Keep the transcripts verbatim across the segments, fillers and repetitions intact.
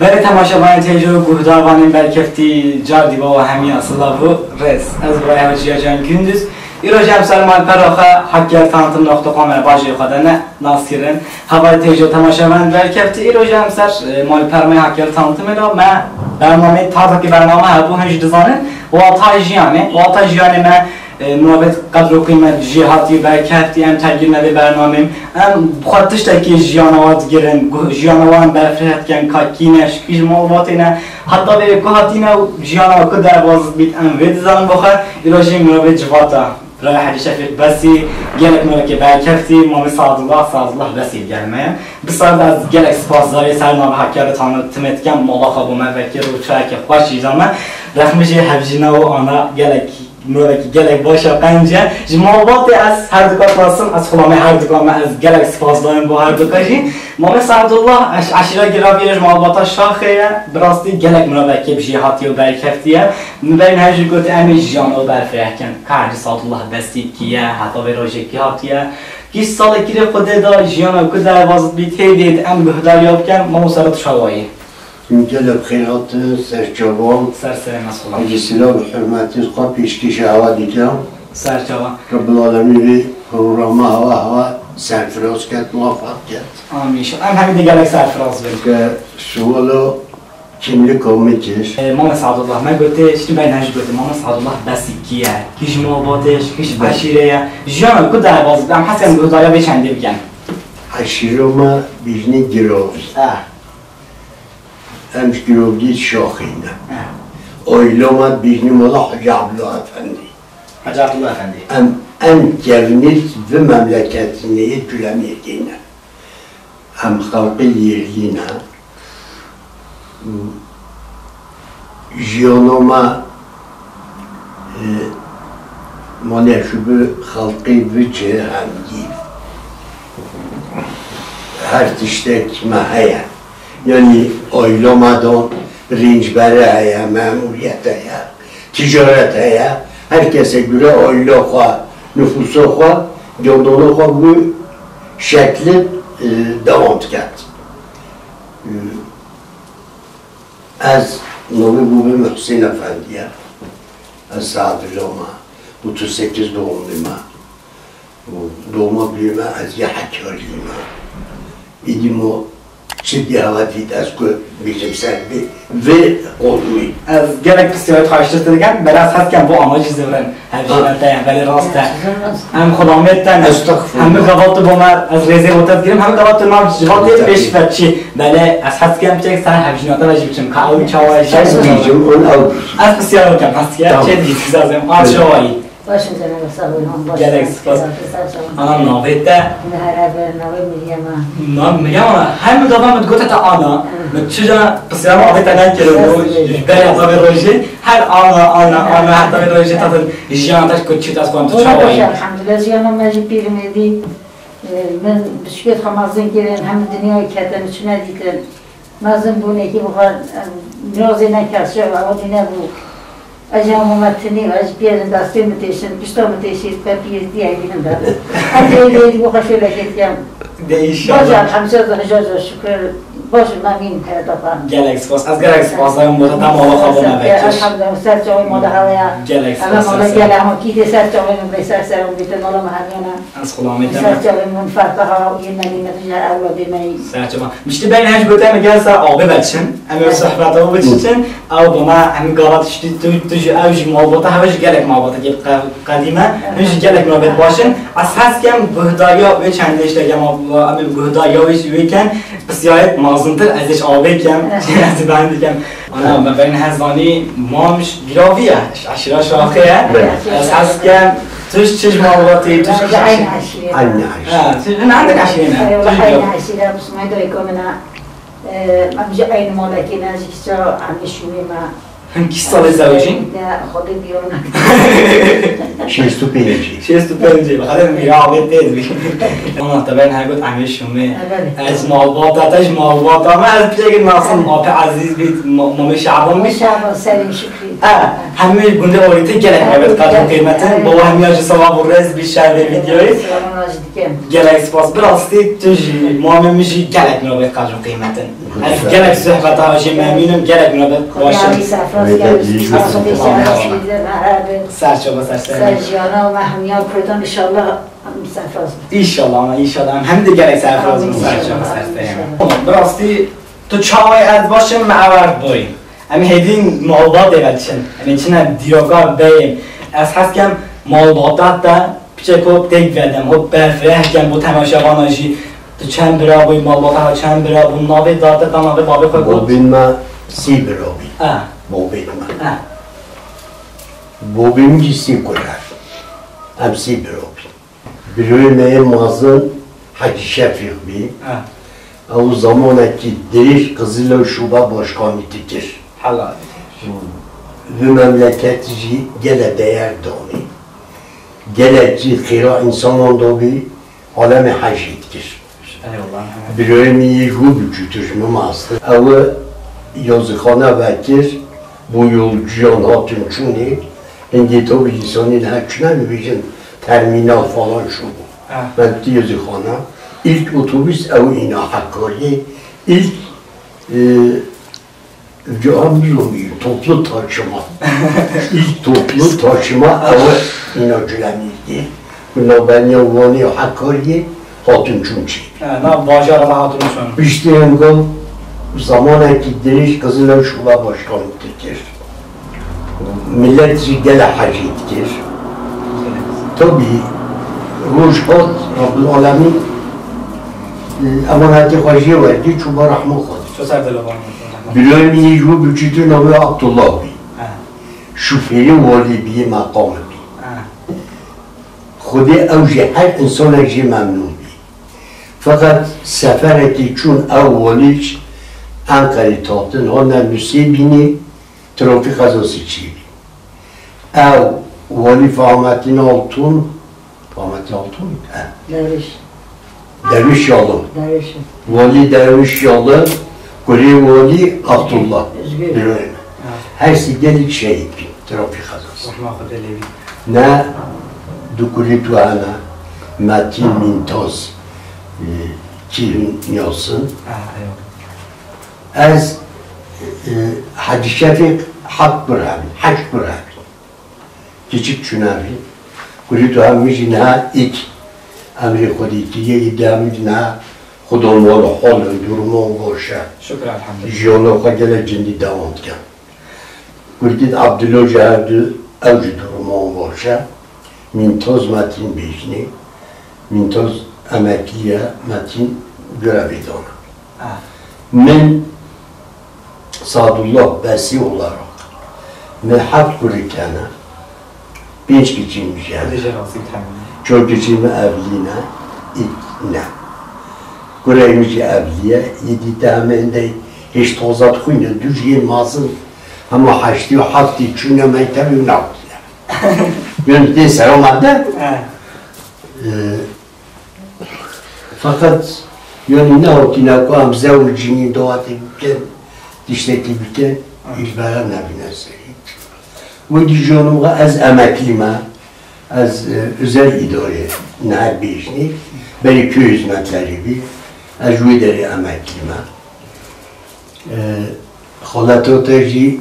Belê temaşevanên têjo û guhdarvanên berkeftî, car dî bo we hemiya silav û rêz. Ez birayê we Ciya Can Gündüz. Îro jî em ser malpera xwe Hakkari Tanıtım nokta com e, bajê xwe de ne nas kirin. Hevalê têjo temaşevanên berkeftî, îro jî em ser, e, malpera me Hakkari Tanıtımê de me bernameyê, tarzekî bername hebû, hin jî dizanin, Wata Jiyanê. Wata Jiyanê me E, mirovêt qedr û qîmet jê hatî berkeftî, em tevgî ne vê bernamê. Em bi xwe tiştekî jiyana wan digirin, gu-, jiyana wan berfireh dikin, ka kî ne, ji kî ji malbatê ne, heta vê ku hatîne û jiyana ku derbas bît, em vê dizanin bo xwe. Îro jî mirovê civata, birayê Hecî Şefîq Besî, gelek mirovekî berkeftî, Mamê Sadullah, Sadullah Besî digel me ye. Bi ser de ez gelek spasdarê ser navê Hakkari Tanıtımê dikim, mala xwe bo me vekir û çayekî xweş jî da me. Rexmî jî hevjîna û ana gelek Mirovekî gelek baş e, qenc e. Ji malbatê ez her duka dikim, ez xulamê her duka me, ez gelek spas dayim bo her duka jî. Mamê Sadullah, eş-, eşîra Giravî ye, ji malbata Şaxê ye. Bi rastî gelek mirovekî bi jêhatî û berkeftî ye. Min berî niha jî got, em ê jiyana wî berfireh kin. Ka Hecî Sadullah Besî kî ye, heta vê rojê kî hatiye. Kî salê kirê Xwedê da, jiyana ku derbas bît, hêdî em guhdariya bikin, mamo sera tu çawa yî? Gelek xêr hatin, ser çavan. Ser serê me, silav. Ecî silav û hurmetê xwe pêşkêşî hewa dikim. Ser çavan. Rabbil Alemîn vê programa hewa hewa serfiraz ket, muwefeq ket. Amîn. Em hemî de gelek serfiraz bin. Ke suwalo kimlika min kir. E, Mame Sadullah, me gotê, ştî bey ne jî gotê, Mame Sadullah Besî kî ye? Kî ji malbatê ye, kî ji eşîrê ye? Jiyana ku derbas, em hez em guhdariya vê çendê bikin. Eşîra me bîjnî Giravî. Eh. Em ji Girovgî Şaxê ne. He. Oyloma bîjnî mala Hacı Abdullah Efendi. Hacı Abdullah Efendi. Em en kevnî vi memleketî ne, yê Culemêrgê ne. Em xelqê yerlî ne. Jiyana me, e, mane şu bi xelqê vi cihê hemgî. Her tiştek me heye. Yanî aîla me de rêncberî heye, memûriyet heye, ticaret heye. Her kesê gure aîla xwe, nifûsa xwe, candana xwe bi şeklê, e, dewam diket. E, Ez navê bûbê min Husên Efendî ye. Ez Saedullah me. Otuz sekiz doğumluyum ha. Doğuma büyüme ez ya Hakkari'yim ha. Îdî mo çi diye hava dît ez ku bêjim ser vê, vê qolûyî. Ez gelek pisyarê xweştir dikim, bela ez hez dikim bo ana jî zivirin. Hevjîna te ye, belê rast e. Em xulamê te ne. Estexfirullah. Hemû gava tu bo me, ez rêzê bo te digirim, hemû gava tu nav civatê pêş ve çi. Belê ez hez dikim piçek ser hevjîna te ve jî biçim. Ka ew çawa ye? Ez bîjim, hûn ew bîjin. Ez pisyar bikim, hez dikim. Tamam. Çê dî, ez ê, a çawa yî? Baş û canım sağ olun, baş. Gelek spas. Ana navê te? Nihar ev navê Meryem e. Na, Meryem ana, hemû gava min digote te ana. Hı. Min çi jana pisyar navê te nekiribû, ji ber ya vê rojê. Her ana, ana, ana, heta vê rojê tatin jiyana te ku çi te xwend tu çawa yî? Elhamdulillah, jiyana me jî pîr me dî. E, min biçûkê xwe mezin kirin, hem dinyayê ketin, çi nedîtin. Mezin bûn, êkî bi xwe, e, mirazê nekir, şev ew dî nebû. Ez jî hemû me tinî, ez jî pîr destê min têşin, pişta min têşî, te pîr dî hevî min de. Her cihê dî bû xwe şêlekê dikem. De înşallah. Baş e, elhamdülillah, hija şükür. Baş e, memnun heyata xwe. Gelek spas. Ez gelek spas dayim bo te, te mala xwe bo me vekir. Elhamdülillah, ser çavê mala hewa ya. Gelek spas. Mala gel, hema kî de ser çavê min bê, ser ser min bê, te mala me hemiyana. Ez xulamê te me. Ser çavê min ferqa hewa, yê me nîmet, ji ewladê me yî. Ser çava. Miştî bey ne ji gote me gel ser avê veçin. Em ê sohbeta wî biçin. Ew bi me, em gava tiştî tu, tu jî, ew jî malbata, hewe jî gelek malbatekê qe-, qedîm e. Hûn jî gelek malbet baş in. Ez hez dikim guhdariya wê çendê işte gema, em ê guhdariya wê jî wê ken, pisyayet mazintir, ez ê ji avê kem, ez ê ben dikim. Ana, me ben hez zanî, mam ji Giravî ye, ji eşîra Şaxê ye. Evet. Ez hez dikim, tu ji çi ji malbatê, tu ji kî eşîre? Aynı eşîre. Aynı eşîre. Ha, tu ji, ne, handik eşîre ne? Eyvallah, aynı eşîre, Musmayê dayika min e. Em jî eynî malekê ne, ji kîça em ê şûnê me. Him kî salê zewicîn? Ya, Xwedê biyona. Şêst û pêncî. Şêst û pêncî, bi xatir mîra avê têz bî. Ama te ben her got Emîr Şûmê. Evet. Ez malbata, te ji malbata me, ez pêk nasim, Apê Ezîz bî, ma-, Mamê Şaban bî. Şaban, Selîm Şükrî. E, hemî gundê Orîtê gelek me bet qedr û qîmetin. Baba hemiya ji sewab û rêz bî şer vê videoyê. Selaman ji dikem. Gelek spas. Bi rastî tu jî, mamê min jî gelek me bet qedr û qîmetin. Ez gelek sohbeta jê memnûn im, gelek min be baş e. Xwedê serfiraz ke, Xwedê serfiraz bide, merhaba. Ser çava, ser ser. Ser jiyana me hemiya Kurdan, inşallah serfiraz bin. Înşallah, ama înşallah. Em hemî de gelek serfiraz bin, ser çava, ser ser. Bi rastî, tu çawa ez baş im, me ewer boy. Em hêdî malbatê ve diçin. Em ê çine dîroka beyên. Ez hes kem malbata te Piçek hop têk vedem, hop berfireh kem bo temaşevana jî. Tu çend bira bûyî, malbata çend bira bûn, navê date ta navê bavê xwe got? Bavê me sî bira bî. Ah. Bavê me. Ah. Bavê min jî sî kurer. Em sî bira bî. Biroyê me yê mazin Hecî Şefîq bî. Ah. Ew zamanekî dirêj Qizilo Şoba başkanî dikir. Helal. Vî memleketî jî gele değer danî. Gelek jî xêra însanan dabî, alemê hecî dikir. Eyvallah. Birayê min yê ji wî biçûtir ji min mast. Ew yazixane vekir, bo yolcuyan hatin çûnê. Hingê tabî însanî niha çûne dibêjin termînal falan şûbû. Ha. Me dîtî yazixane. Îlk otobûs ew îna Hekariyê. Îlk, e, Cihangîr û toplu taşıma. İlk toplu taşıma ew îna Cilemîrgê. Ku navbeniya Wanê û Hekariyê hatin çûn çê. He, nav bajara me hatin çûn. Piştî hemgam zamanekî dirêj Qizilo Şoba başkanî dikir. Millet jî gele hecî dikir. Tabî roj hat, Rabbil Alemîn, e, emanetê xwe jê werdî, çû ba rehma xwe. Ço ser dila van. Birayê min yê ji bo biçûtir navê Abdullah bî. Ha. Şofêrê walî bî, meqamê bî. Ha. Xwedê ew jî her însanek jê memnûn bî. Feqet seferekî çûn ew walî ji Enqerê hatin, hatine Nusê bînê, trafîk qezasî çêbî. Ew walî Fahmettin Altun, Fahmettin Altun muydu? He. Derviş. Derviş Yalın. Derviş. Walî Derviş Yalın, kurê walî Abdullah. Özgür. Birayê me. Ha. Her sî gelî şehîd bîn, trafîk qezasî. Rahma Xwedê lê bî. Ne du kurê tu hene, Metin Mintaz, e, Kîrin Yasin. Ha, eyvallah. Ez, e, Hecî Şefîq heft kurê min, heşt kurê min. Kiçik çûne vî. Kurê tu hem min jî niha îlk emrê Xwedê kiriye, îdî hem min jî niha Xudan mal û hal in, duruma wan baş e. Şükür, elhamdülillah. Jiyana xwe gelek cindî dewam dikin. Kurkît Abdullah jî her du ew jî duruma wan baş e. Mîntoz Metin bêjinê. Mîntoz emeklî ye, Metin görevê dana. Ha. Min Sadullah Besî olarak, min heft kurê hene, pênc kiçî min jî hene. Çar kiçî min evlî ne, ît ne. Kurê min jî evlî ye, yê dî te heme hindê hêj taze dixwîne, du jî yên mezin, hema heştê û heftê çûne mektebê û nehatine. Min tê sera me de. He. Ee, Feqet, yanî nehatîne ku em zewicînî dawetê bikin, tiştekî bikin, îlbera nebîne serî. Wekî jiyanê min ez emeklî me, ez, e, özel îdarê niha bêjinê, berî köy hizmetlerî bî, ez ji wê derê emeklî me. E, xaleta te jî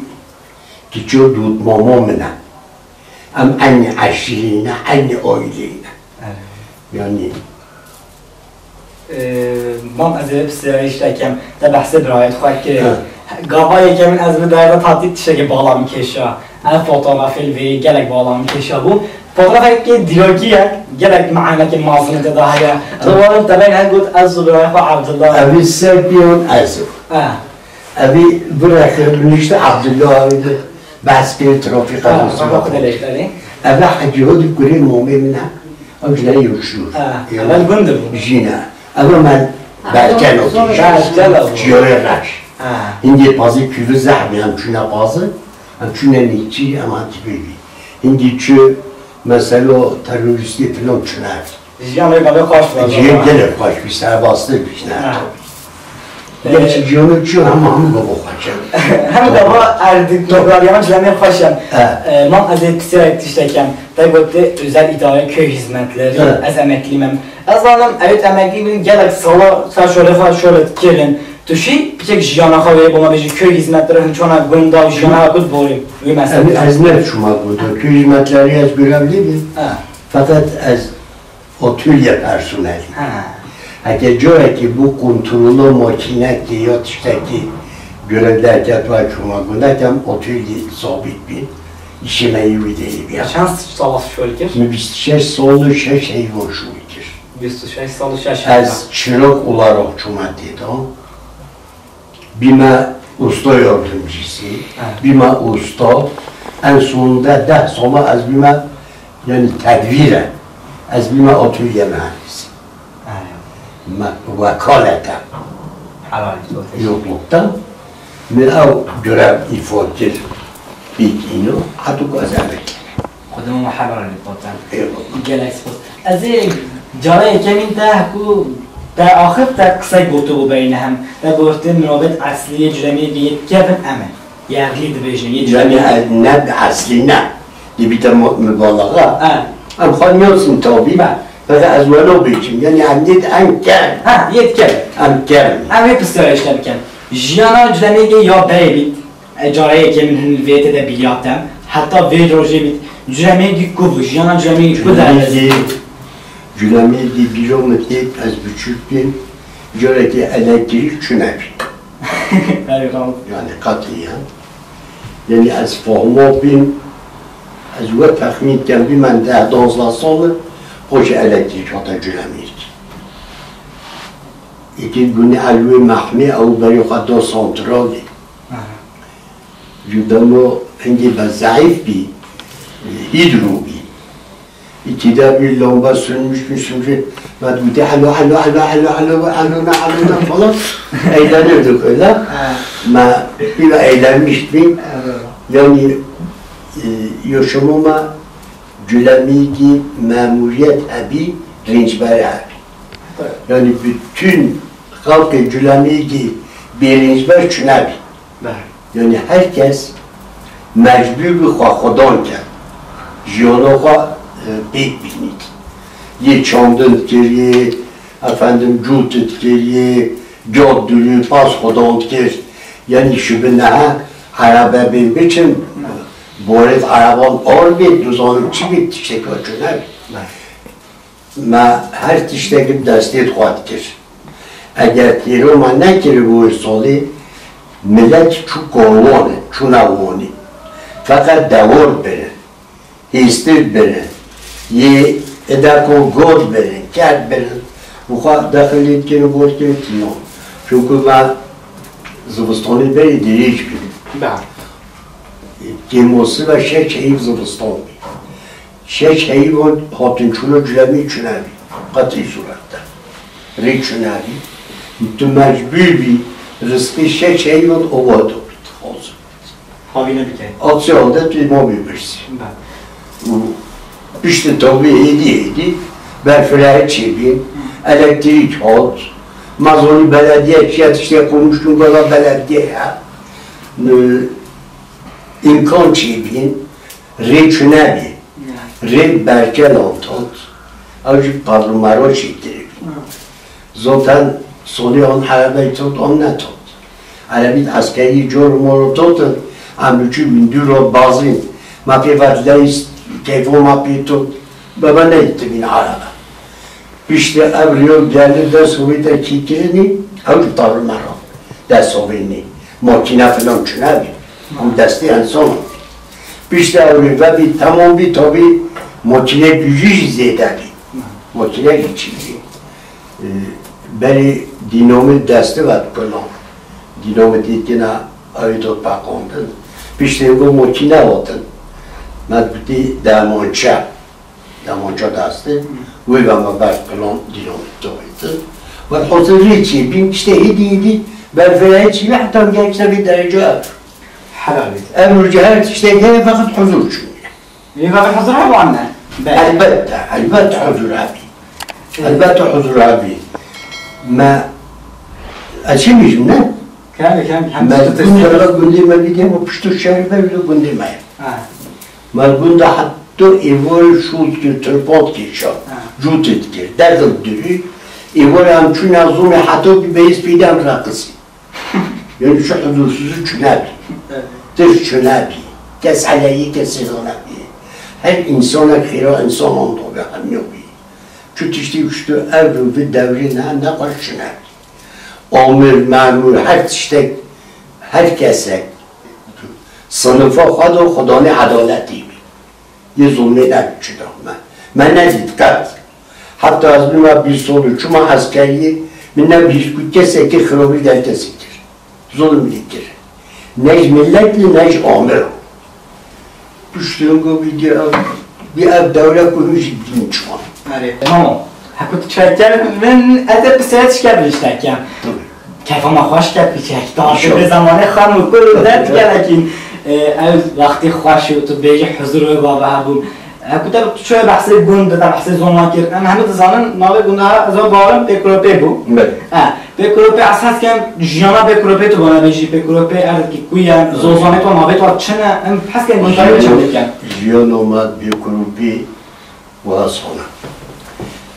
kiço dotmama min e. Em eynî eşîrê ne, eynî aîleyê ne. Evet. Yanî. Ee, mam ez ê pirsiyarî ji te kem, te behsê birayê xwe kir. Evet. Gava yekemîn ez bi derda tatî tiştekî bala min kêşa. Ev fotografê li vê gelek bala min kêşa bû. Fotografekî dîrokî ye, gelek meanekê mezin tê de heye. Evet. Tu warin te bên her got ez û birayê xwe Abdullah. Evî ser piyon ez. Ha. Evî virexir nişte Abdullah evî de. Behs kir trafîk Ha, qezasî ha, bak. Xwedê lê, belê. Eve Hecî Hodî kurê mamê min e. Ew jî ne yewşûr. Ha, Ew evel gund bû. Jî ne. Eve me Ha, Berkelo zor, bû. Berkelo bû. Çiyayê Reş. Ha. Hindê pazî kûvî zehmî em çûne pazî. Em çûne nîkçî, em hatî pê bî. Hingî çi, mesela terorîstê filan çûne. Jiyan wê gavê xweş bû. Jiyan gelek xweş bî, serbastir bî, ne? Ha. Tabii. Ee, Gerçi jiyanê çi, hema hemû gava xweş e. Hem gava erdî, toprağıyan çilemê xweş e. Ha. Ee, mam ez ê pirsiyarek tiştek em. Te gote özel idare köy hizmetleri, Ha. ez emeklî me. Ez zanim, evet, emeklî bin, gelek sala ser şole xwe şole kirin. Tu şî piçek jiyana xwe wê, bo me bêjî, köy hizmetleri hin çona gunda û jiyana xwe kut borî wî mesele. Ez, ez ne çûma gunda. Köy hizmetleri ez görevlî bîm. Ha. Fakat ez atölye personelî. Ha. Heke carekî bû kontrola makînekê ya tiştekî görevde heke tu çûma gunda kem atölye sabit bî. Îşê me yê wî de hêbî. Çend sala şol kir? Min bîst û şeş sal û şeş heyvan şol kir. Bîst û şeş sal û şeş heyvan. Ez çırak olarak çûma tê de. Bîme usta yardımcısı, Evet. bîme usta, en sonunda deh sala ez bîme, yani tedbire, ez bîme atölye mühendisi. Evet. Me, vekalete. Helal olsun. Yokluktan, min ew görev ifa kir, pêk îno, hetuk ez emek. Xwedê me hev re lê patin. Eyvallah. Gelek spas. Ez ê cara yekemîn te ku te axir te qisek gotibû beyne hem. Te gotin mirovêt eslî yê Cûlemêrgê yê kevin em in. Yerlî dibêjin, yê Yani Cûlemêrgê. e, ne eslî ne. Dibîte mu-, mubalaxa. Ha. Em xwe niyasin tabî me. Fakat ez welo bêjim. Yani em nêt em kevin. Ha, yê kevin. Em kevin. Em ê pirsiyarê ji te bikin. Jiyana Cûlemêrgê ya berê bît. E, careyê yekê min hin li vê yekê de bîra te. Heta vê rojê bît. Cûlemêrgî ku bû? Jiyana Cûlemêrgî ku derbas bû? Cûlemêrgî, Cûlemêrgî bîra min tê, ez biçûk bîm. Carekê elektrîk çûnebî. Erê, rast. Yani qetiyen. Yani ez fahma bîm. Ez we texmîn kem bî, men deh, duwazdeh sal e, xweş elektrîk hate Cûlemêrgî. Êkê gunî Elwê Mehmê ew berê xwe da santralê. Aha. Ji dema hingê be zeîf bî, hîdro bî. Îtîde bî lamba sönmüş mü sönmüş. Me dibûtê elo, elo, elo, elo, elo, elo, ne, elo, ne falan. Eğlenirdik öyle. Ha. Me bir eğlenmiştik. Evet. Yani, e, yaşamama Cûlemêrgî memuriyet hebî, rêncber hebî. Evet. Yani bütün xelkê Cûlemêrgî bêrêncber çûnebî. Belê. Yani herkes mecbûr bû xwe xwedan ke. Jiyana xwe, e, pêk bînît. Yê çandin dikir, yê efendim cût dikir, yê cad dûrî pas xwedan dikir. Yani şibin nehe erebe bên biçin, borêt ereban ar bêt, dizanim çi bêt, tiştek çûnebî. Belê. Me her tiştek bi destê xwe dikir. Eger têro me nekiribû wê salê, milet çû karwanê, çûne wanî. Feqet dewar birin, hêstir birin, yê ideko god birin, kerd birin, û xwe dexilê dikin û god dikin tînan. Çunku me zivistanê berê dirêj kirin. Be. Kêmosiva şeş heyv zivistan bî. Şeş heyvan hatin çûna Cûlemêrgî çûnebî. Qetî surette. Rê çûnebî. Tu mecbûr bî rizqî şeş heyvan ova da bî. Havîne bike. Aksi halde tu ma bê birsî. Be. Û piştî tabî êdî êdî berfirehî çêbîn, elektrîk hat, mezanî belediye çiye tiştê qurmuştûn gala belediye ya. N-, îmkan çêbîn, rê çûnebî. Ya. Rê berke natot. Ew jî parlûmero çêkiribî. Ha. Zaten solî an erebey tot an netot. Erebît eskerî cor moro totin, em biçû bîn dû ro bazîn. Ma pê vat leyîs keyfo ma pê tot. Baba neytibîn erebe. Piştî ev rêyo geldi dest hovê de kîkirinî, ew jî parlûmero dest hovê nî. Makîne filan çûnebî. Em destê însan bî. Piştî ew rê vebî, temam bî, tabî makîne gücü jî zêde bî. Makîne jî çî bî. E, berê dînamît destê ve dikirin. Dînamîtê têne ew dot peqandin. Piştê ku makîne hatin. Me dibûtî demançe. Demança destê. Wê ve me ber kilam dînamît dawêtin. Welhasil rê çêbîn, işte hêdî hêdî berfirehî çêbî heta gel işte vê derece ev. Helal be. Ev rojê her tiştek heye, feqet huzur çûye. Ê, feqet huzur hebû an ne? Belê. Elbette, elbette huzur hebî. Elbette huzur hebî. Me, ez çi bêjim, ne? Kevin, kevin, hem Me tiştek gund tiştek. Gundê me bî, dê me pişto şerî be, bi gundê me ye. Ha. Me gunda heta êvarê şûl dikir, tirpand kêşa, Ha. Cûtê dikir, derdim dirî, êvarê em çûna zomê heta bî beyîz pêdî em reqisî. Yani şu huzursuzluk çi nebî. Evet. Tişt çi nebî. Kes eleyî kesê nebî. Her insanek xêra insanan da be hemî bî. Çi tiştî kuştu ev û vî dewrê ne, ne xweş çi nebî. Amir, memur, her tiştek, her kesek sinifa xwe de xudanê edaletî bî. Yê zulmê nebî çi da me. Me nedît qet. Heta ez bûma bîst sal û çûma eskeriyê, min nebihîst ku kesekî xirabî der kesî kir. Zulm lî kir. Ne ji milet lî, ne ji amir. Piştî ku vîdyo ev, vî ev dewre ku min jî dîn çiwan. Erê, mamo. Heku tu çeker min, ez ê pirsê tiştek bêjî tiştek kem. Tabii. Kefa me xweş ket piçek. Tam Şo. Vê zemanê xem û kur û dert gelekîn. E, ew wextî xweş û tu bêjî huzur wê bava hebû. Heku te tu çi behsê gund, te behsê zona kir. Em hemî dizanin navê gunda ez ê barim Pêkuropê bû. Belê. E, Pêkuropê ez hez kem jiyana Pêkuropê tu bana bêjî. Pêkuropê erdekî ku ye, Hı. Zozanê tu navê tu çi ne? Em hez kem gunda Jiyan-, çend kem. Jiyana me Pêkuropê Wiha sona.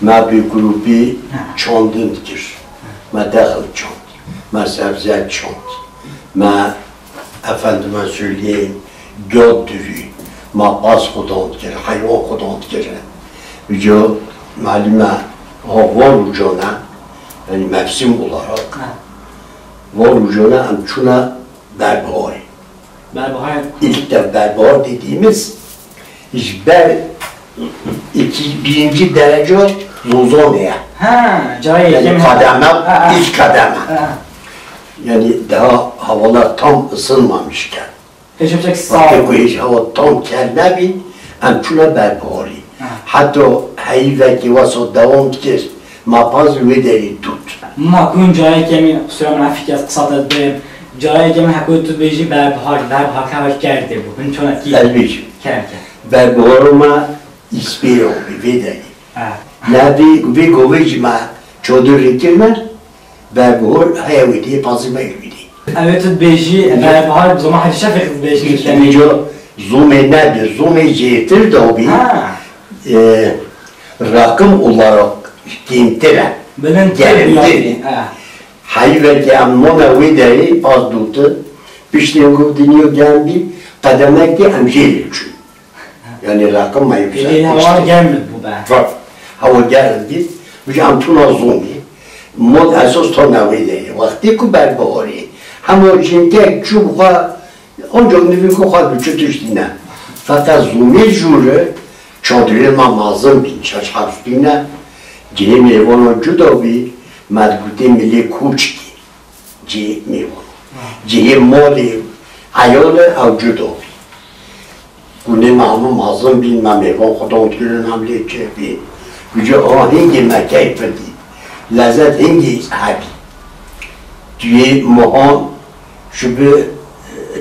Me bi grûpî çandin dikir. Me dexil çand. Me sebze çand. Me, efendime söyleyeyim, gel dirî. Me paz xudan dikir, heywan xudan dikir. Vîca malime ha var ucana, yani mevsim olarak, ha, var ucana em çûna berbiharê. Berbahar. İlk de berbahar dediğimiz ji ber iki, birinci derece Zozan ye. Ha, cayê Yani yekem. Kademe, Ha, ha. ilk kademe. Ha. Yani daha havalar tam ısınmamışken. Pêşe çek sağ Bakın ol. bu hiç hava tam ker nebi, em çuna berbiharî. Ha. Hatta heyvekî wasa devam dikir, mapaz wê derî tut. Ma kun cayê kemî, qusura min efî kes qisa te dibêm. Cayê kemî heko tu bêjî berbihar, berbihar ka wek kerdê bû. Bin çona kî? Ez bêjim. Kerem ke. Berbiharo me îspêro bi vê derî. Ha. Ne vê, vê govê jî me çadir rêkirme, berbihar heye wê dê, pazî me wê dê. Ew ê tu dibêjî, berbihar bi zoma Hecî Şefîq dibêjî. Îco zomê nebi, zomê jêtir dabî. Ha. E, rakım olarak kêmtir e. Bilindtir Germtir. yani. Ha. Heyvekî em mona wê derê paz dûtin. Piştî ku dinya germ bî, qedemekê em jê li çûn. Yani rakım me Ê, yüksek. Hava germ bû be. Bak, hava germ bî. Vî em tuna zomî. Mod esas to navê de ye. Wextê ku berbiharê. Hema jinkek çû xwe, ancak nivî ku xwe bi çi tiştî ne. Fakat zomî jûre, çadrê me mazin bîn, şeş heft bîne. Cihê mêvanan cuda bî, me digotê milê koçkî. Cihê mêvan. Cihê malê, eyalê ew cuda bî. Gundê me hemû mezin bîn, me mêvan xudan kirin, em lê kêf bîn. Vîca a hingê me keyf dî. Lezet hingê hebî. Tu yê mohan ji bi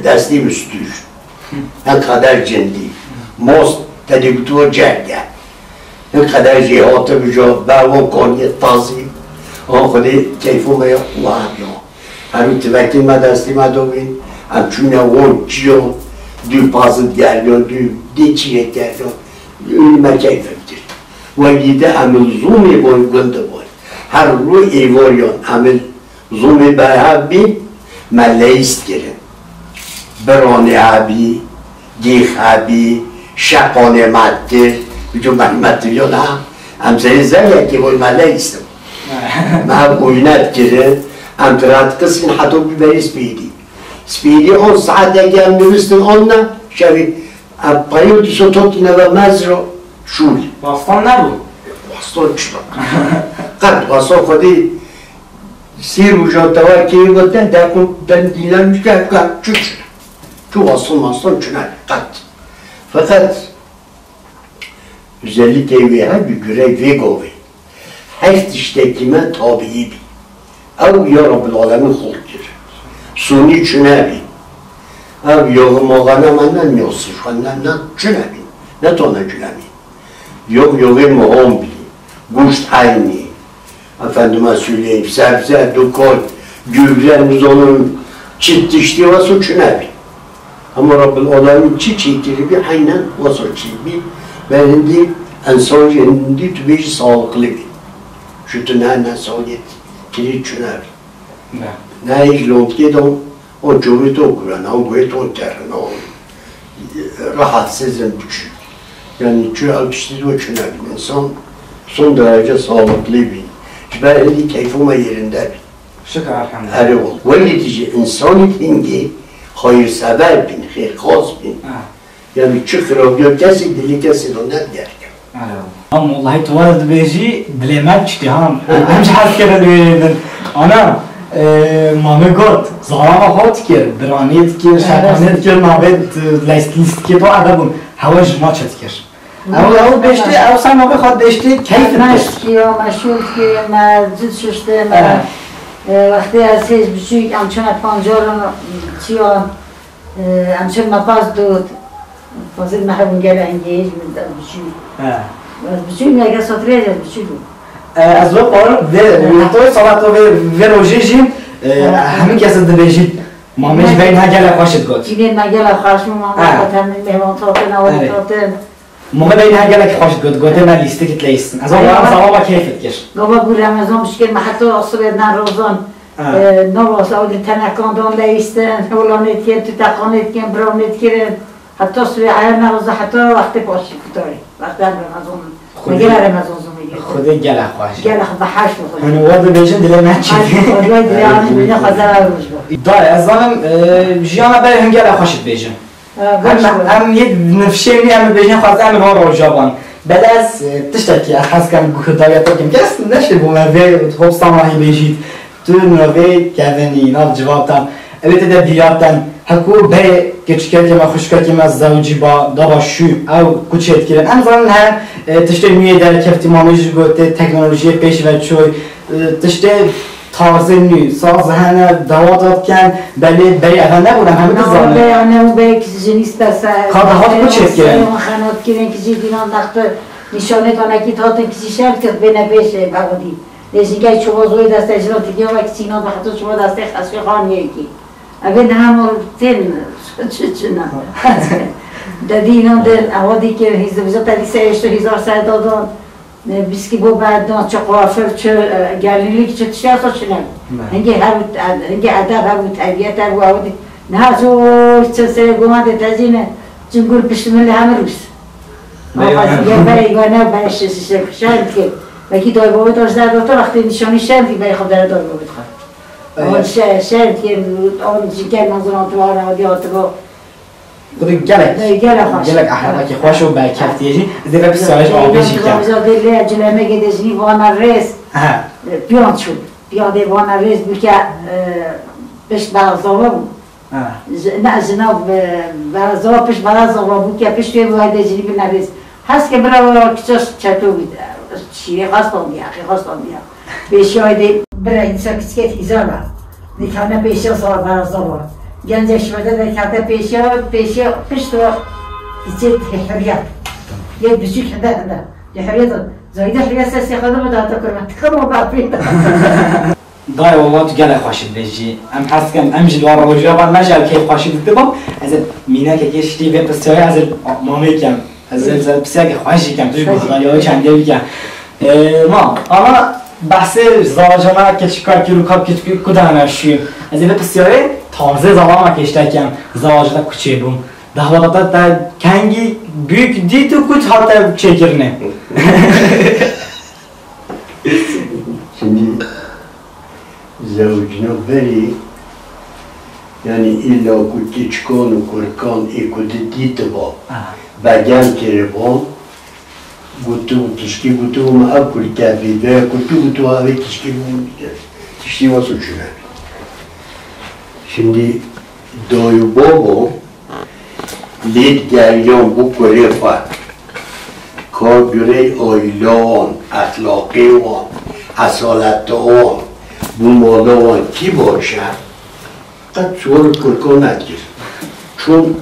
destê bi stûr. Hin qeder cindî. Most te dê gotiwa cerge. Hin qeder jê hate vîca, ber wan kaniyê tazî. An xwedê keyfo me ya wiha biya. Herû tivekê me destê me da wê, em çûne wan çiyan, dû pazit geriyan, dû dê çiyê geriyan, û me keyf kir. Wekî de em li zûmê boy gund boy. Her rû êvariyan em li zûmê berhev bîn, me leyîst kirin. Biranê hebî, Dîx hebî, şeqanê me kir, bi cumehî me tiriyo niha, em zerê zeriyekê boy me leyîstin. Me ev oyne dikirin, em tira dikisîn heta bî berî spîdî. Spîdî on saetekê em nivîstin on ne, şevî, em periyo dîso totîne ve mezro şûl. Wastan nebû? Wastan çi? Qet wastan xwedî sî roja tewa kê ve te, de ku ben dîlen mişke, ka çi çi? Tu wasıl masıl çuna qet. Fakat özellikle wê her bir görev vê govê. Her tiştekî me tabiî bî. Ew ya Rabbil Alemin xulq kir. Sunî çune bî. Ev yoxi moxana me ne niyosî xwe ne, ne çune bî, ne tone çune bî. Yox yoxê moxon bî, goşt eynî, efendime söyleyeyim, sebze, dukot, gübre, nizonim, çi tiştî wes û çune bî. Ama Rabbil Alemin çi çêkiribî, eynen wes û çî bî. Be hindî, ensan jî hindî tu bêjî sağlıklı bî. Şu tu ne, ne sağlık kirî çune bî. Ne. Ne hiç lomtkê de o çorê to guren, o guhê to kerin, o rahatsizim çi. Yani çi ew tiştî de çi nebin. İnsan son derece sağlıklı bin. Ji ber hindî keyfoma yerinde bin. Şükür, elhamdülillah. Erê ol. Welî dijî insanî hingî hayırsever bin, xêrxwaz bin. Ha. Yani çi xirabiya kesî dilî kesî de nedigerî. Erê ol. Ama wellahî tu were dibêjî dilê me çikî ha. Em jî hez kirin wê din. Ana, e, mamê got, zarava xwe dikir, biranê dikir, şetanê dikir, navê, e, lîst-, lîstikê to eve bûn. Hewe ji ma çi dikir? Ew, ew bêştê, ew ser navê xwe dibêştê, keyf dikir. Me şikiya, me şûr dikir, me cid şuştê, me, Evet. e, wextê ez hêj biçûk, em çûne pancaran, çiyan, e, em çûn me pas dot. Fazil me hebûn gele hingê hêj min de biçûk. He. Ez biçûk, me gel sotirê ez biçûk bûm. E, ez wek parok vê, Evet. heta wê sala to vê, vê rojê jî, e, Evet. hemî kes dibêjî. Mamê ji Evet. beyna gele xweş dgot. Çînê me gele xweş bû, mamê Evet. xwe temî mêvan totin, awa Evet. totin. Mama beyna gelek xweş got, gote me lîstikit leysin. Ez Eyvallah. Wan zalama keyfit kir. Gava bû Remezan bişkên me heta sibê ne rozan. Ha. E, nava sawdî tenekan dan leyistin, holanê dikin, tuteqanê dikin, biranê dikirin. Heta sibê eyer ne roza heta wextê paşî kutarî. Wextê em Remezan. Xwedê, Gele Remezan zomî. Xwedê gele xweş. Gele xwe behşt bixwe. Hûn wa dibêjin dilê me çi? Ay, Xwedê dilê an bêjin xwezera roj bû. Dayê, ez zanim, e, jiyana berê hûn gele xweş dibêjin. Em, em yê nifşê wî em bêjin xwaz em van rojavan. Belê ez, e, tiştekî ez hez kem guhdaye to kim. Kes neşê bû me vê hopsana hî bêjît. Tu navê kevinî, nav civatan. Ew ê te de dîratan. Hekû berê keçikekê me, xwişkekê me zewcî ba, daba şû. Ew kuçê dikirin. Em zanin her, e, tiştê nû yê derkeftî mamê jî gotê, teknolojiyê pêş ve çûy. E, tiştê Tarzê nû, saz hene, dawata dikin, belê berê eve nebûn, em hemî dizanin. Bey ane û bey kizî jinî stese. Ka dahat ku çêdike? Xenat kirin kizî dînan nexte nîşanê tanekî tatin kizî şer kir bêne pêşê bavdî. Lê jî gel çuva zoyê deste jinan tigiya ve kizî nan heta çuva destê xeşê xan yekî. Eve niha mor tên çi çi na. Dedî inan de awa dî kir hîz, bize te dî se eşto hîzar ser dadan. Ne, biskî bo berdan, çi kuafir, çi, e, gelinlik, çi tişt, çi çi ne. Ne. Hingê hebû, hingê edeb hebû, terbiyet hebû, ew dî. Niha zor çi serê goma de tezîne, cingul pişt min li hemir wis. Ne, Ama ya. Xwazî gel berê gane, berê şi, şi, şi, şerm dike. Belkî dayê babê te ji derdata wextê nîşanî şerm dî berê xwe dere dayê babê dixwe. Ama Evet. şe-, şerm dike, an ji gel mezin hatiba, ana hatiba. Xwedê gelek, Gelek xweş. gelek ehwalekî xweş û berkeftiyê jî. Ez ê vê pisyarê ji Gelek avê jî kem. Xweş. Gelek cilemekê de jinî vana rêz. Aha. Piyan çû. Piyan dê vana rêz bû ke, e, pişt berzava bû. Aha. Ji-, ne, jina be-, berzava pişt berzava bû ke pişt wê bû hede jinî bine rêz. Hes ke bira wê kiça çeto bû. Şîrê xwe standiya, xê xwe standiya. Pêşiya dê bira însan kiçikê hîzar be. Nîkane pêşiya sala berazava. Gence şmede de kate pêşiya, pêşiya pişt o kiçê hiriya. Yê biçûk hede hede. Di hiriya de, zayde hiriya sesê xwe de bidate kurma. Tıkım o bapî. Dayê, wela tu gelek xweş dibêjî. Em hez dikin, em jî li wan rojnamevan me jî ew keyf xweşî didibin. Ez ê mînekekê ştî vê pisyarê ez ê mamê kem. Ez ê, ez ê pisyareke xweş jî kem, tu jî guhdariya wê çendê bike. Ee, ma, ana behsê zarocana keçika kir û kap keçikî ku de hene şû. Ez ê vê pisyarê tarzê zalama kêşte kem. Zaroca te kuçê bû. Dehwata te, te kengî büyük dît û ku hate çêkirinê. Şimdi zewcina berî, yani illa ku keçikan û kurkan ê ku di dîtiba, Aha. begem kiriba, gotibû, tişkî gotibû me ev kurke bî, veya kurkî gotibû ev ê tişkî bû, tiştî wes û çûne. Şimdi dayê û babo Lê digeriyan bo kurê xwe, ka gurey aîla wan, exlaqê wan, esaleta wan, bo mala wan kî baş e, qet siwar û kurkan nekir. Çûn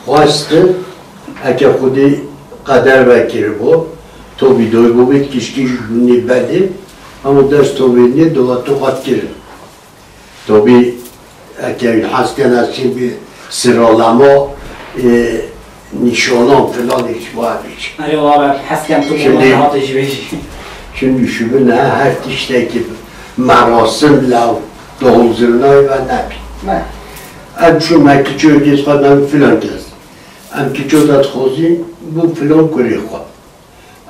xwestin, eke Xwedê qeder vekiribû, to vîdeoyê bo bê kişkî ji binê belê, hemû dest to vênê, dewa to qet kirin. Tabî, eke hez ken ez çê bi siralema, e, nîşanan filan ê ji bo bêjim. Erê, ware, hez ken tu Şimdi, hate jî bêjî. Şimdi şu bin he, her tiştekî merasim lew, dohuzirnayê ve nebî. Ne. Em çûn me kiço dît xwe, me filan kes. Em kiço de dixwazîn, bû filan kurê xwe.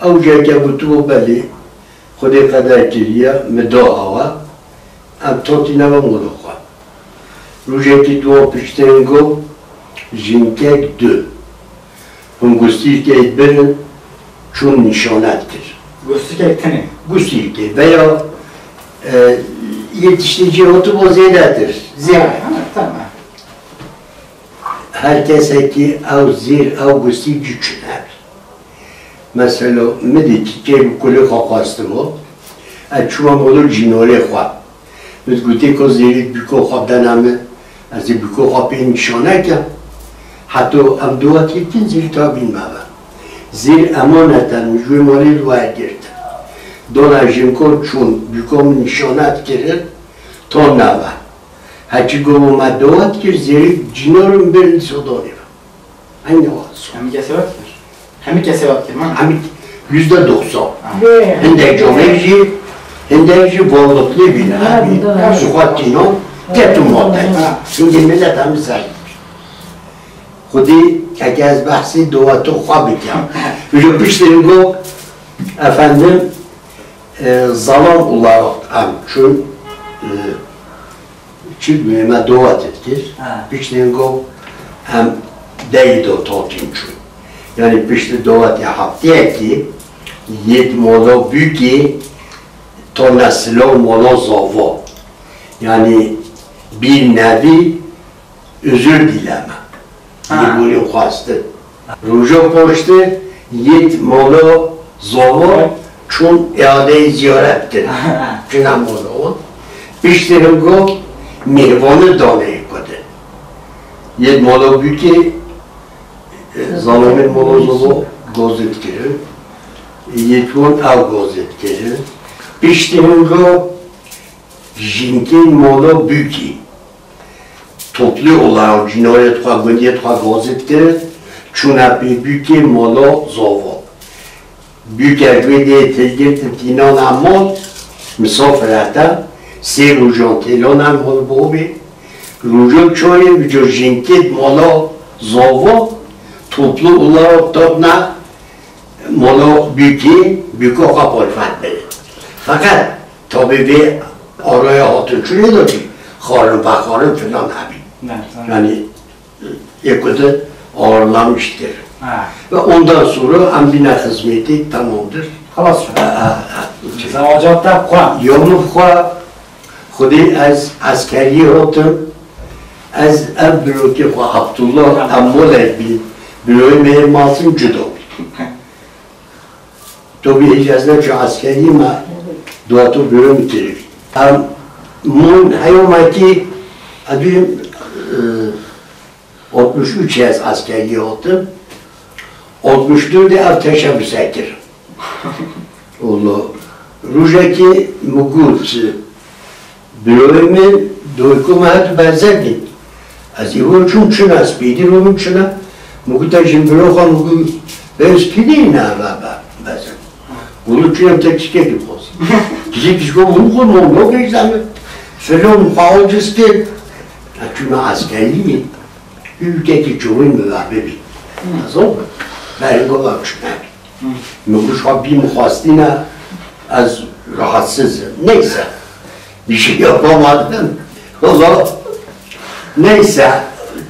Ew jî heke gotibû belê, Xwedê qeder kiriye, min da awa, em tatî nebe mola xwe. Rojekî di wan piştên got, jinkek du. Hûn gustîlkê birin, çûn nîşanet kir. Gustîlkek tenê? Gustîlkê veya, e, yê tiştê cê hatibû zêdetir. Zêr. Ha, ha, tamam. Her kesekî ew zêr, ew gustî cû çûne. Mesela, min dî tikê bi kulê xwe xwestibû. Ez çûme mola cînorê xwe. Min gotê ku zêrê bûko xwe bidene min. Ez ê bûko xwe pê nîşane kem. Heto em duwa têkin zêr tabîn me be. Zêr emanet e, min ji wê malê li we girtin. Dona jinko çûn, bûko min nîşanet kirin, ton nebe. Heçî go me dawet kir, zêrî cînor in birin sodanê ve. Aynı o. Hemî kesê we dikir? Hemî kesê we dikir, man? Hemî yüzde doksan. Ha. Hindek camêr jî, hindek jî varlıklı bîn. Hemî, ha, şuxat tînon, ket û mate. Ha. Hindê millet hemî zer. Xwedî, eke ez behsê dawetê xwe bikim. Ji piştê min got, efendim, e, zalam olarak em çûn, e, çi dibê me dawet dikir. Ha. Piştê min got, em deyî do totîn çûn. Yani piştî dawetê hefteyekî, yêt mola bûkê, tona silo mola zava. Yani bir nevi özür dileme. Ha. Lêborîn xwestin. Roja paştê yêt mala zava çûn îadeyê ziyaret kirin. Ha. Çûne mala wan. Piştî hin got mêhvanî danê xwe de. Yêt mala bûkê, e, zalamên mala zava gazê dikirin. Yêt wan ew gazê dikirin. Piştî hin got jinkên mala bûkê. Toplu olarak cînarê xwe, gundiyê xwe gazî dikirin, çûne pê bûkê mala zava. Bûke ji wê dê têgirtin tînana mal, misafir hete, sê rojan têlana mal bobê. Roja çarê bi cor jinkê mala zava, toplu olarak tatne mala bûkê, bûka xwe palfet bê. Feqet Tabî vê araya hatin çûnê de jî xwarin vexwarin filan hebî. Ne, tamam. Yani, ê ku de ağırlamış dikir. Ha. Ve ondan sonra em bîne xizmetî tamamdır. Xelas. Ha, ha, ha. Zewacat te xwe. Yomû xwe, xwedê ez eskeriyê hatim, ez ev birokê xwe Abdullah, tamam, em molek bî, biroyê me yê Masum cuda bî. To bihêj ez neçû eskeriyê me, dua to bêro min kiribî. Em mon heyomekî, ez bî, e, altmış üç ez eskeriyê hatim. Altmış dört ev teşebbüse kir. Walla, rojekê min got, Birayê min, doyko me hat berzek bîn. Ez îro çûm çûna, ez pêdî robim çûna. Min got, te jin biro xwe, min got, be ez pêdî ne be, be, berzek. Gulu çûyem te kişkekî bixwazî. Kişkek kişko min xwe, min nabêjde min. Filon xwe aciz kir. Ez çûna eskeriyê. Ülkekî çûyî min ve bibî. Ez o, berî gova çûna. Min got, "Xwe bî min xwestîne, ez rahatsizim." Neyse. Bir şey yapamadım. Valla neyse.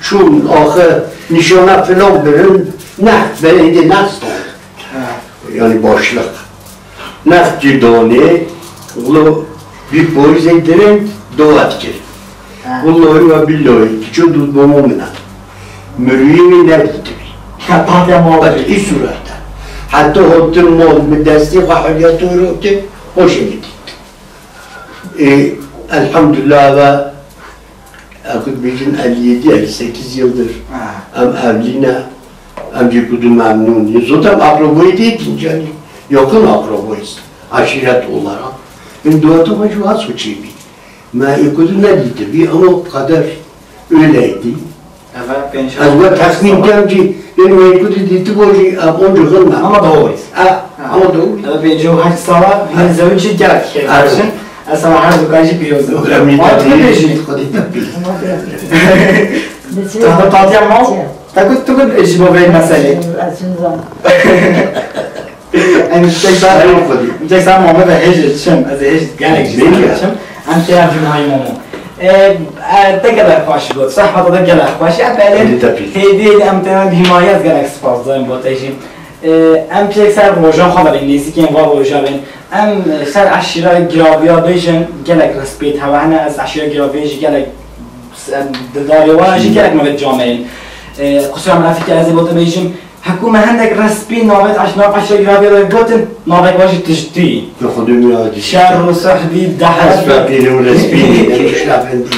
Çûn axir nîşana filan birin. Ne, ben êdî ne stond. Ha. Yani başlık. Nextî donê, wilo bir polîsê dirênd dawet kir. Ha. Wilo wa billahi, kiço dût bomo min e. Mirûyê wî nedîtibî. Heta te mal. Qetî sûrete. Heta hotim mal, min destê xwe hewliya to ro kir, hoşê min dît. Ê, elhamdulillah ve Ew ku dibêjin elli yedi, elli sekiz yıldır Ha. em evlî ne, em jî ku du memnûn ne. Zaten akrabayê tê din, yani yakın akrabayız. Aşiret olarak. Em dueta xwe jî wiha soçê bî. Me ê ku du nedîtibî ama kader öyleydi. Eve pênc Ez we texmîn kem jî, yani me ê ku du dîtibû jî, ev onca xil me. Ama doğru. Ha, Ha. ama doğru. Eve pêncî û heşt sala, Ha. hîn zewicî gelek xêr Evet. dibêjin. Ez sala her du ka jî pîroz bim. Ömrüm Mat bibêjî. Xwedî te pî. Tahta tatiya mal? Te got, tu got ji bo vê meselê. Em tek sar, Hayır, Xwedî. tek sar mame ve hêj çim. Ez hêj gelek jî Bênî ya. çim. Em tê ev cumhayî mamo. E, e, te gelek xweş got. Sehbeta te gelek xweş. E, belê Xwedî te pî. hêdî em te himayet gelek spas dayim bo te jî. E, em pêk ser roja xwe belê nêzîkên va roja bên. Em ser eşîra Giraviya bêjin gelek respêt hewe hene. Ez eşîra Giraviya jî gelek s-, em, di darê wan jî gelek me ve cameyên. E, qusura min efî ke ez ê bo te bêjim, hekû me hendek respî navê eş-, nav eşîra Giraviya de gotin, navek wan jî tiştî. Bi xwe dû min acî. Şer û suh bî, dehret Ez bî. feqîr û respî, em şafendî.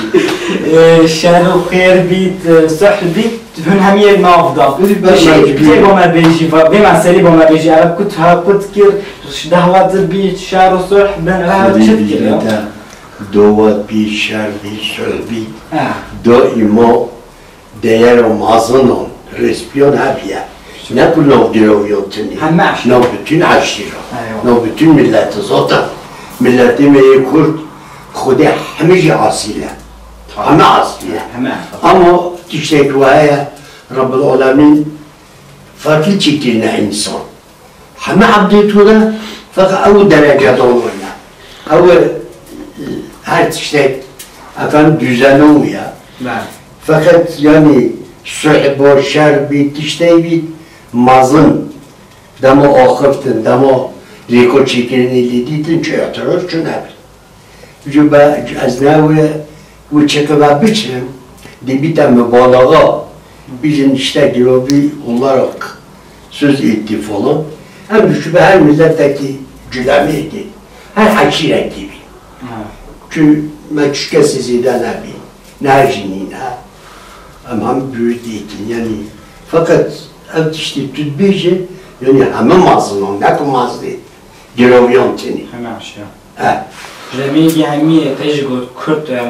E, şer û xêr bî, e, suh bî, hûn hemiyê nav da. Bî ber Tiştî mecbûr. tê bo me bêjî, va-, vê meselî bo me bêjî, eve kut ha kut kir, dehwet bî, şer û suh bin, eve Xwedî çi bî kir ya? te. Dowet bî, şer bî, sulh bî. Ha. Daîma deyera mazinan, respiyan heviye. Ne ku nav giroviyan tinî. Heme eşîra. Nav bütün eşîra. Eyvallah. Nav bütün milleti zaten. Milletê me yê Kurd, Xwedê hemî jî asîl e. Tamam. Heme asîl e. Heme. Ama tiştek waheye, Rabbil Alemin farklı çekirine insan. Heme evdê tu de, feqet ew derecedan wayne. Ew, e, her tiştek, efendim, düzeno ya. Belê. Feqet, yani, suhba şer bî, tiştey bî, mazin, dema axiftin, dema rêko çêkirinê lê dîtin, çi îtiraz, çi nebî. Ji be, ez ne wê, wê çi qime biçim, dê bîte mubalaxa, bîjin işte girovî olarak söz etti falan. Em ji be her milletekî culemê dê, her eşîrekî bî. Ha. Çü me çi kesî zêde nebî, ne jinî ne. Em hem dûr dêtin, yani, feqet ev tiştî tu dibêje, yani heme mazinan, ne ku mazlê, giroviyan tenê. Heme aşiya. E. Ji me yekî hemî te jî got Kurd, e,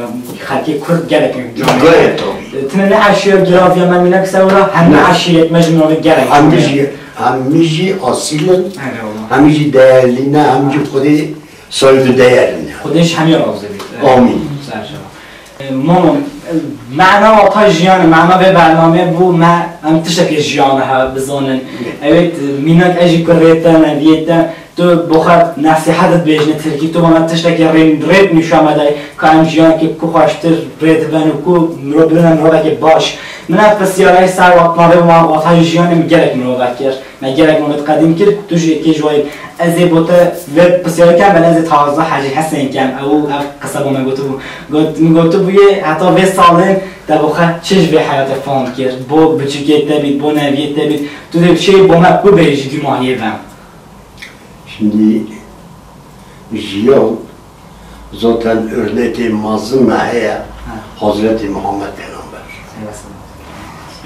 xelkê Kurd gelek in camê. Gayet tabii. Tine ne eşîret Giraviya me mînak ser wira, hemî Ne. eşîret me ji mirovê gelek Hemî jî, hemî jî asil in, Eyvallah. hemî jî değerli ne, hemî jî Xwedê sahibi değer in. Xwedê ji hemî razî bît. Amîn. Ser çava. E, Mamo, e, mena wata jiyan, mena vê bernameyê bû me em tiştekê jiyan he bizanin. Evet, e, mînak ez jî kurê te, neviyê te, Tu bo xwe nesîhet dibêjine tirkî, tu bana tiştekî rê-, rêt nîşan me dayî, ka em jiyanekî ku xweştir rê dibin û ku mirov bibine mirovekî baş. Min ev pisyarayê ser wat navê wan wata jiyanê min gelek mirov vekir. Me gelek mirov qedîm kir, tu jî yekê ji wayî. Ez ê bo te vê pisyarê kem, belê ez ê taza Hecî Hesên kem. Ew, ev qise bo me gotibû. Got, min gotibûyê heta vê salên te bo xwe çi ji vê heyatê fam kir? Bo biçûkê te bît, bo neviyê te bît. Tu dê bi çi bo me bibêjî dûmahiyê ve? Şimdi jiyan zaten örnekê mezin me heye, Ha. Hazreti Muhammed Peygamber. Eyvallah.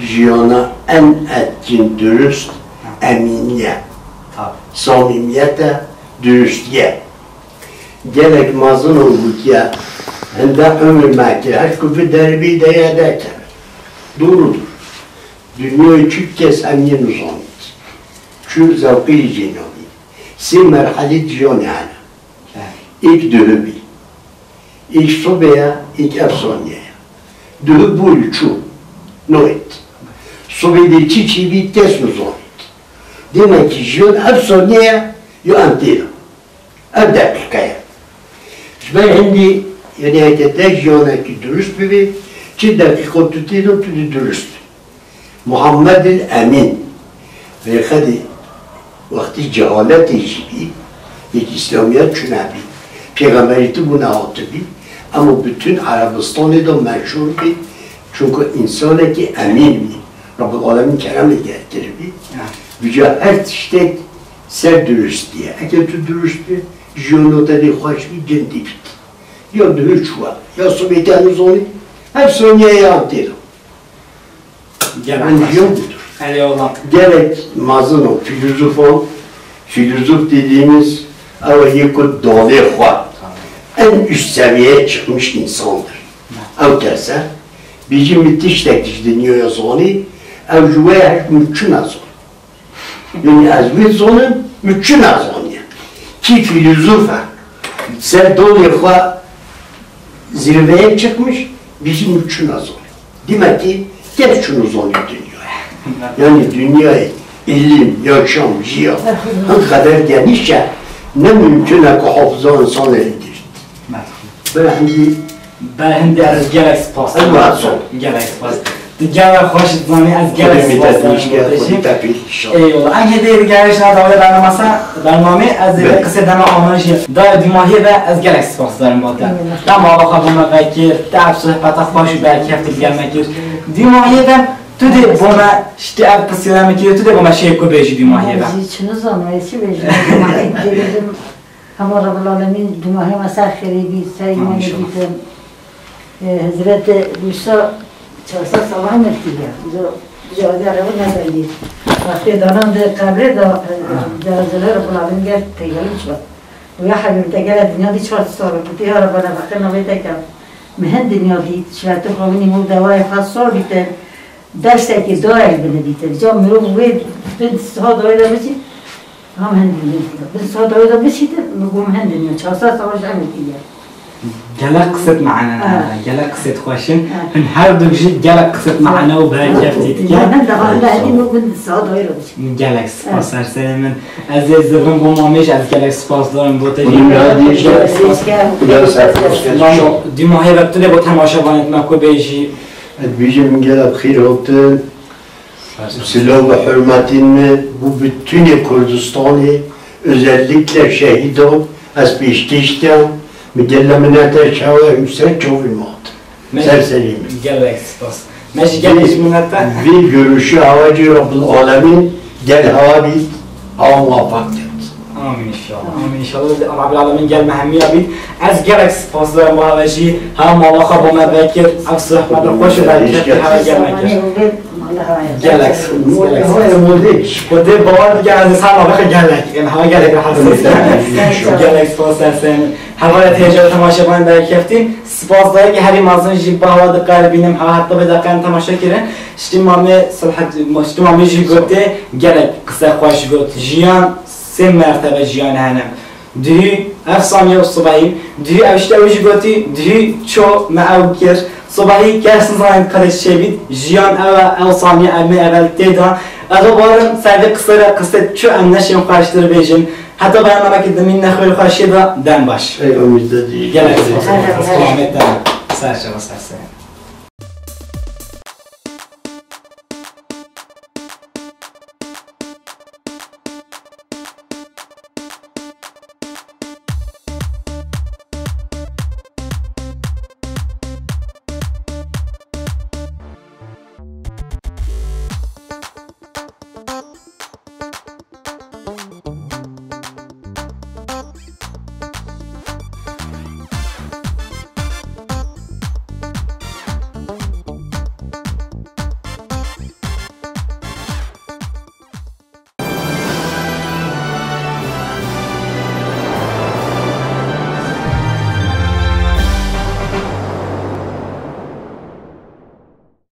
Jiyana en etkin, dürüst, Ha. eminiye, Tabii. samimiyete, dürüstlüğe. Gelek mezin û gotiye, hinde ömür me kir, her ku bi derbî de ya derkeve. Doğrudur. Dinyayê çi kes em yê nizanît. Çi zewqê yê jê nabî. Sê merhelê di jiyanê hene. Êk duhibî. Êk sobê ye, êk ev saniye ye. Duhib bûrî çû. Noyt. Sobê dê çi çêbî kes nizanît. Demek ki jiyan ev saniye ye, ya em tê de. Ev deqîqe ye. Ji ber hindî, yanî heke te jiyanekî durust bibê, çi deqîqa tu tê de tu dî durust. Muhammedil Emîn, vê xedî wextî cehaletê jî bî, yek îslamiyet çûne bî, pêxemberî tu bû nehatibî, ema bütün Erebistanê de meşhûr bî, çunku însanekî emîn bî. Rabbul Alemîn keremê gel kiribî. Ya. Vîca her tiştek ser durustî ye. Eke tu durust bî, jiyana te dê xweş bî, gindî bît. Ya duhû çû we, ya sibê te nizanî, Her saniye ya têra. Gelek. Min jiyan budur. Eyvallah. Gelek mazin o, filozofan, filozof dediğimiz ew yê ku dalê xwe en üst seviyeye çıkmış insandır. Ew kese, bêjî min tiştek ji dinyaya zanî, ew ji we her mümkün e zan. Yani ez wê zonim, mümkün e zaniye. Ki filozof e, ser dolê xwe zirveye çıkmış, bêjî mümkün e zaniye. Demek ki, gel şunu zaniye dünyaya. Yani dünyayê, ilim, yaşam, jiyan, hin qeder geniş e, ne mümkün e ku hafıza insan elindir. Bira hindî Be hindê ez gelek spas Ew dikim. Rahat ol. Gelek spas. Tu gelek xweş dizanî, ez gelek Xwedê spas te dikim. Xwedê te pîl, inşallah. Eyvallah. Em hêdî digerin ji dawî bernamasa, bernamê, ez ê Belê. Qisê dema amajî. Dayê, dûmahiyê ve ez gelek spas dikim bo te. Eyvallah. Te mala xwe bo me vekir, te ev sohbeta xweş û berkeftir gel me kir. Dûmahiyê ve tu dê bo me ştê ev qisê me kir, tu dê bo me şêyê ku bêjî dûmahiyê ve. Ez jî çi nizanim, ez çi bêjim, dûmahiyê bêjim. Hema Rebbil Alemîn dûmahê me ser xêrê bî, ser îmanê Amîn inşallah. Bîtin. E, Hezretê Musa çar sed sala emir kiriye. Zo, zo, Rebbil Alemîn nebendî. Wextê danan di qebrê de, e, Ha. Cenazê Rebbil Alemîn ger teyarî çi. Û ya Hebîb te gele dinya dî çar sala. Gote, ya Rebbi, ne wextê navê te ke. Min hin dinya dît, şiretê xwe winî mû dewayê xwe sor bîtin. Dersekê dayê binivîse. Ca mirov wê bin siha dayê de biçî, ham hin dî bin siha dayê de biçî de, min got, min hin dinya çar sed sala ji emir kiriye. Gelek qisêt mane ne, Ha. Gelek qisêt xweş in. Ha. Hin her du jî gelek qisêt mane û berkefte dike. Ya min de ha, min de hindî min bin siha dayê de biçî. Gelek spas, Ha. Ser serê min. Ez ê zirvim bo mamê jî, ez gelek spas dikim bo te jî. Hûn ya dî jî. Gelek spas. Gelek spas. Mamo, dûmahê ve tu dê bo temaşevanê me ku bêjî. Ez dibêjim, min gelek xêr hatin. Silav ve hurmetên me bo bütünê Kurdistanê, özellikle şehîdan, ez pêşkêş dikim. Min gele minete şewe hemsel çavên me hatin. Me Ser jî serê min. Gelek spas. Me jî gelek ji minete. Vê görüşü hawacî Rabbil Alemîn gel hawa bît, hawa muvaffak ket. Amîn inşallah. Amîn inşallah. Rabbil Alemîn gel me hemiya bît. Ez gelek spas dikim bo we jî. Ha mala xwe bo me vekir. Ev sohbeta xweş û berkefte hewa gel me kir. Gelek spas. Gelek spas. Xwedê bawer bike ez ê ser navê xwe gelek. Em hewa gelek rehet. Gelek spas ser serê min. Hevalê têcê û temaşevanên berkeftî. Spas dayikê herî mezin jî bo hewa diqelibînim. Hewa heta vê deqeyan temaşe kirin. Ştî mamê Silhet, ştî mamê jî gotê, gelek qise xweş got. Jiyan sê mertebe jiyan hene. Duhî ev saniye û sibehî, duhî ev ştê ew jî gotî, duhî ço me ew kir. Sibehî kes nizanî qirêj çêbît. Jiyan ew e, ew saniye em ê evel tê de. Ez bawerim ser vê qisê re qisê ço em neşên xweştir bêjin. Heta bernamekî dimîn nexwêr xweşiyê de dem baş. Ey Omîd de dî. Gelek spas. Selamet de. Ser çava ser serê.